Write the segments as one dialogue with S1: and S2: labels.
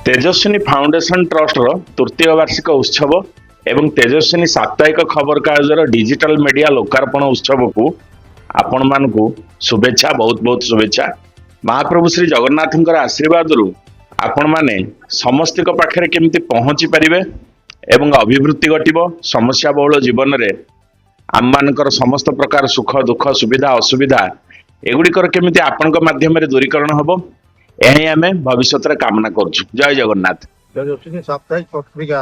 S1: Tejaswini foundation ଟ୍ରଷ୍ଟର ତୃତୀୟ ବାର୍ଷିକ ଉତ୍ସବ ଏବଂ ତେଜସ୍ୱିନୀ ସାପ୍ତାହିକ ଖବରକାଗଜର ଡିଜିଟାଲ ମିଡିଆ ଲୋକାର୍ପଣ ଉତ୍ସବକୁ ଆପଣମାନଙ୍କୁ ଶୁଭେଚ୍ଛା, ବହୁତ ବହୁତ ଶୁଭେଚ୍ଛା। ମହାପ୍ରଭୁ ଶ୍ରୀ ଜଗନ୍ନାଥଙ୍କର ଆଶୀର୍ବାଦରୁ ଆପଣମାନେ ସମସ୍ତଙ୍କ ପାଖରେ କେମିତି ପହଞ୍ଚି ପାରିବେ ଏବଂ ଅଭିବୃଦ୍ଧି ଘଟିବ, ସମସ୍ୟା ବହୁଳ ଜୀବନରେ ଆମମାନଙ୍କର ସମସ୍ତ ପ୍ରକାର ସୁଖ ଦୁଃଖ, ସୁବିଧା ଅସୁବିଧା ଏଗୁଡ଼ିକର କେମିତି ଆପଣଙ୍କ ମାଧ୍ୟମରେ ଦୂରୀକରଣ ହେବ, ଏହା ହିଁ ଆମେ ଭବିଷ୍ୟତରେ କାମନା କରୁଛୁ। ଜୟ ଜଗନ୍ନାଥ।
S2: ତେଜସ୍ୱିନୀ ସାପ୍ତାହିକ ପତ୍ରିକା,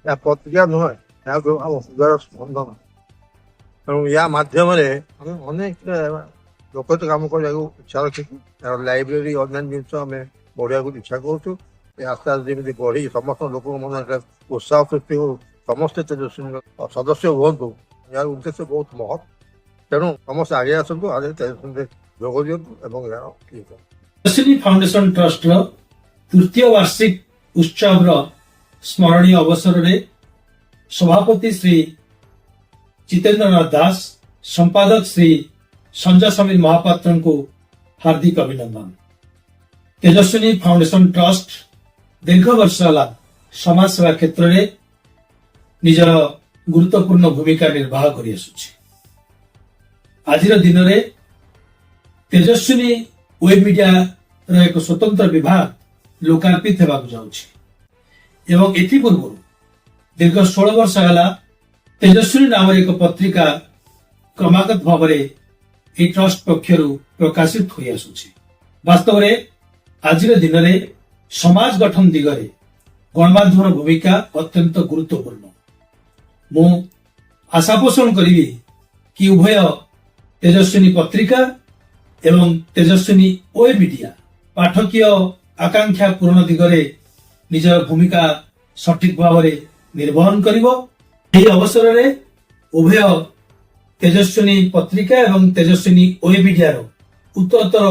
S2: ଏହା ପତ୍ରିକା ନୁହେଁ, ଏହା ଆମ ହୃଦୟର ସ୍ପନ୍ଦନ। ତେଣୁ ୟା ମାଧ୍ୟମରେ ଆମେ ଅନେକ ଲୋକ ତ କାମ କରିବାକୁ ଇଚ୍ଛା ରଖିଛୁ। ଏହାର ଲାଇବ୍ରେରୀ, ଅନ୍ୟାନ୍ୟ ଜିନିଷ ଆମେ ବଢ଼ିବାକୁ ଇଚ୍ଛା କରୁଛୁ। ଏ ଆସ୍ତେ ଆସ୍ତେ ଯେମିତି ବଢ଼ି ସମସ୍ତ ଲୋକଙ୍କ ମନରେ ଉତ୍ସାହ ସୃଷ୍ଟି ହଉ, ସମସ୍ତେ ତେଜସ୍ୱିନୀର ସଦସ୍ୟ ହୁଅନ୍ତୁ। ଏହାର ଉଦ୍ଦେଶ୍ୟ ବହୁତ ମହତ୍। ତେଣୁ ସମସ୍ତେ ଆଗେଇ ଆସନ୍ତୁ, ଆଗେ ତେଜସ୍ୱିନୀରେ ଯୋଗ ଦିଅନ୍ତୁ ଏବଂ ଏହାର ଇଏ କରନ୍ତୁ।
S3: ତେଜସ୍ୱିନୀ ଫାଉଣ୍ଡେସନ ଟ୍ରଷ୍ଟର ତୃତୀୟ ବାର୍ଷିକ ଉତ୍ସବର ସ୍ମରଣୀୟ ଅବସରରେ ସଭାପତି ଶ୍ରୀ ଜିତେନ୍ଦ୍ରନାଥ ଦାସ, ସମ୍ପାଦକ ଶ୍ରୀ ସଞ୍ଜୟ ସମୀର ମହାପାତ୍ରଙ୍କୁ ହାର୍ଦ୍ଦିକ ଅଭିନନ୍ଦନ। ତେଜସ୍ୱିନୀ ଫାଉଣ୍ଡେସନ ଟ୍ରଷ୍ଟ ଦୀର୍ଘ ବର୍ଷ ହେଲା ସମାଜସେବା କ୍ଷେତ୍ରରେ ନିଜର ଗୁରୁତ୍ୱପୂର୍ଣ୍ଣ ଭୂମିକା ନିର୍ବାହ କରିଆସୁଛି। ଆଜିର ଦିନରେ ତେଜସ୍ୱିନୀ ୱେବ୍ ମିଡିଆର ଏକ ସ୍ୱତନ୍ତ୍ର ବିଭାଗ ଲୋକାର୍ପିତ ହେବାକୁ ଯାଉଛି ଏବଂ ଏଥିପୂର୍ବରୁ ଦୀର୍ଘ 16 ବର୍ଷ ହେଲା ତେଜସ୍ୱିନୀ ନାମରେ ଏକ ପତ୍ରିକା କ୍ରମାଗତ ଭାବରେ ଏହି ଟ୍ରଷ୍ଟ ପକ୍ଷରୁ ପ୍ରକାଶିତ ହୋଇ ଆସୁଛି। ବାସ୍ତବରେ ଆଜିର ଦିନରେ ସମାଜ ଗଠନ ଦିଗରେ ଗଣମାଧ୍ୟମର ଭୂମିକା ଅତ୍ୟନ୍ତ ଗୁରୁତ୍ୱପୂର୍ଣ୍ଣ। ମୁଁ ଆଶା ପୋଷଣ କରିବି କି ଉଭୟ ତେଜସ୍ୱିନୀ ପତ୍ରିକା ଏବଂ ତେଜସ୍ୱିନୀ ୱେବ୍ ମିଡିଆ ପାଠକୀୟ ଆକାଂକ୍ଷା ପୂରଣ ଦିଗରେ ନିଜର ଭୂମିକା ସଠିକ ଭାବରେ ନିର୍ବହନ କରିବ। ଏହି ଅବସରରେ ଉଭୟ ତେଜସ୍ୱିନୀ ପତ୍ରିକା ଏବଂ ତେଜସ୍ୱିନୀ ୱେବ୍ ମିଡିଆର ଉତ୍ତରୋତ୍ତର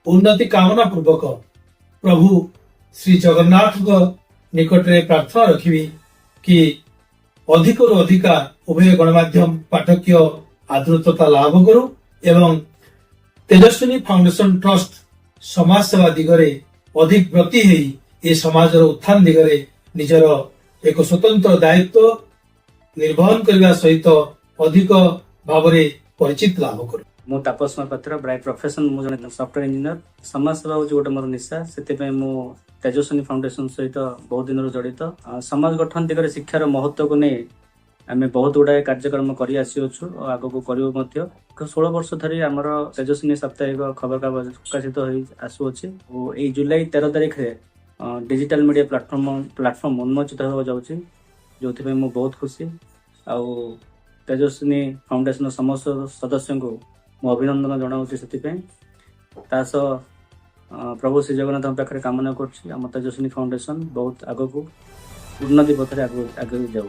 S3: ଉନ୍ନତି କାମନା ପୂର୍ବକ ପ୍ରଭୁ ଶ୍ରୀ ଜଗନ୍ନାଥଙ୍କ ନିକଟରେ ପ୍ରାର୍ଥନା ରଖିବି କି ଅଧିକରୁ ଅଧିକା ଉଭୟ ଗଣମାଧ୍ୟମ ପାଠକୀୟ ଆଦୃତତା ଲାଭ କରୁ ଏବଂ ତେଜସ୍ୱିନୀ ଫାଉଣ୍ଡେସନ ଟ୍ରଷ୍ଟ ସମାଜସେବା ଦିଗରେ ଅଧିକ ବ୍ରତୀ ହେଇ ଏ ସମାଜର ଉତ୍ଥାନ ଦିଗରେ ନିଜର ଏକ ସ୍ୱତନ୍ତ୍ର ଦାୟିତ୍ୱ ନିର୍ବହନ କରିବା ସହିତ ଅଧିକ ଭାବରେ ପରିଚିତ ଲାଭ କରୁ।
S4: ମୁଁ ତାପସ ମହାପାତ୍ର। ବାଇ ପ୍ରଫେସନ ମୁଁ ଜଣେ ସଫ୍ଟୱେର ଇଞ୍ଜିନିୟର। ସମାଜ ସେବା ହେଉଛି ଗୋଟେ ମୋର ନିଶା। ସେଥିପାଇଁ ମୁଁ ତେଜସ୍ୱିନୀ ଫାଉଣ୍ଡେସନ ସହିତ ବହୁତ ଦିନରୁ ଜଡ଼ିତ। ସମାଜ ଗଠନ ଦିଗରେ ଶିକ୍ଷାର ମହତ୍ଵକୁ ନେଇ ଆମେ ବହୁତ ଗୁଡ଼ାଏ କାର୍ଯ୍ୟକ୍ରମ କରି ଆସିଅଛୁ ଓ ଆଗକୁ କରିବୁ ମଧ୍ୟ। 16 ବର୍ଷ ଧରି ଆମର ତେଜସ୍ୱିନୀ ସାପ୍ତାହିକ ଖବରକାଗଜ ପ୍ରକାଶିତ ହୋଇ ଆସୁଅଛି ଓ ଏଇ ଜୁଲାଇ 13 ତାରିଖରେ ଡିଜିଟାଲ ମିଡ଼ିଆ ପ୍ଲାଟଫର୍ମ ଉନ୍ମୋଚିତ ହେବାକୁ ଯାଉଛି, ଯେଉଁଥିପାଇଁ ମୁଁ ବହୁତ ଖୁସି। ଆଉ ତେଜସ୍ୱିନୀ ଫାଉଣ୍ଡେସନର ସମସ୍ତ ସଦସ୍ୟଙ୍କୁ ମୁଁ ଅଭିନନ୍ଦନ ଜଣାଉଛି ସେଥିପାଇଁ। ତା ସହ ପ୍ରଭୁ ଶ୍ରୀ ଜଗନ୍ନାଥଙ୍କ ପାଖରେ କାମନା କରୁଛି, ଆମ ତେଜସ୍ୱିନୀ ଫାଉଣ୍ଡେସନ ବହୁତ ଆଗକୁ ଉନ୍ନତି ପଥରେ ଆଗକୁ ଆଗକୁ ଯାଉ।